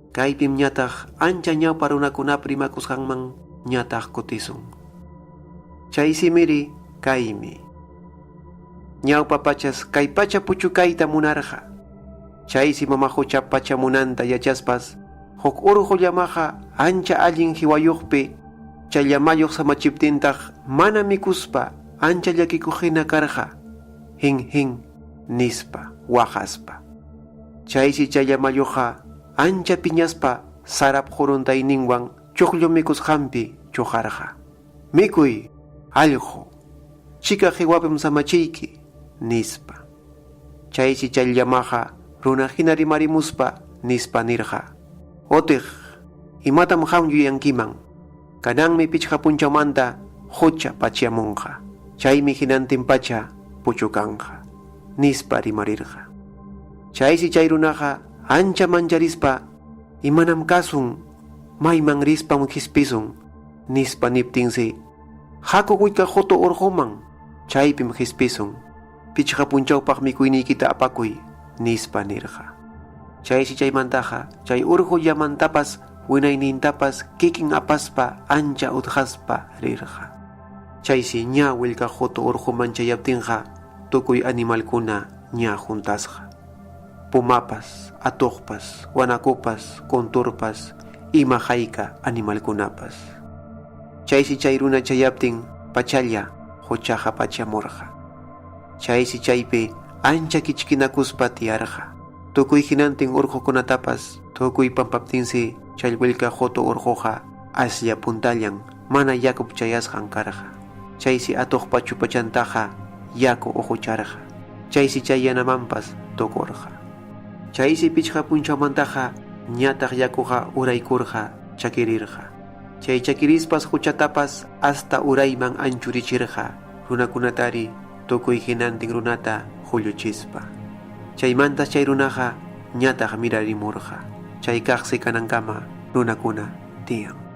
Kaypim ñataq ancha ñawpa runakunap rimakusqanman ñataq kutisun. Chay simiri kaymi. Ñawpa pachas kay pacha puchukayta munarqa. Chaysi mama quchap pachamunanta yachaspas huk urqu llamaqa ancha allin hiwayuqpi chay llamayuq samachiptintaq mana mikuspa ancha llakikuqhina karqa, hin hin nispa waqaspa. Chaysi chay llamayuqqa ancha piñaspa sarap quruntayninwan chuqllu mikusqanpi chuqarqa. Mikuy, allqu! Chika qiwapim samachiyki, nispa. Chaysi chay llamaqa runahina rimarimuspa nispa nirqa, Utiq, imatam qam yuyankiman? Kananmi pichqa punchawmanta qucha pachiamunqa, chaymi hinantin pacha puchukanqa, nispa rimarirqa. Chaysi chay runaqa ancha mancharispa, Imanam kasun, mayman rispam qispisun, nispa niptinsi, Haku willka qutu urquman, chaypim qispisun, pichqa punchawpaq mikuyniykita apakuy, nispa nirqa. Chaysi chaymantaqa chay urqu llamantapas winaynintapas kikin apaspa ancha utqaspa rirqa. Chaysi ña willka qutu urquman chayaptinqa tukuy animalkuna ña huntasqa. Pumapas, atuqpas, wanakupas, kunturpas, ima hayka animalkunapas. Chaysi chay runa chayaptin pachalla quchaqa pachamurqa. Chaysi chaypi ancha kichkinakuspa tiyarqa. Tukuy hinantin urqukunatapas tukuy pampaptinsi chay willka qutu urquqa aslla puntallan mana yakup chayasqan karqa. Chaysi atuqpa chupachantaqa yaku uqucharqa. Chaysi chay yanamanpas tukurqa. Chaysi pichqa punchawmantaqa ñataq yakuqa uraykurqa chakirirqa. Chay chakirispas quchatapas hasta urayman anchurichirqa runakunatari tukuy hinantin runata hulluchispa. Chaymantas chay runaqa ñataq mirarimurqa. Chay kaqsi kanankama runakuna tiyan.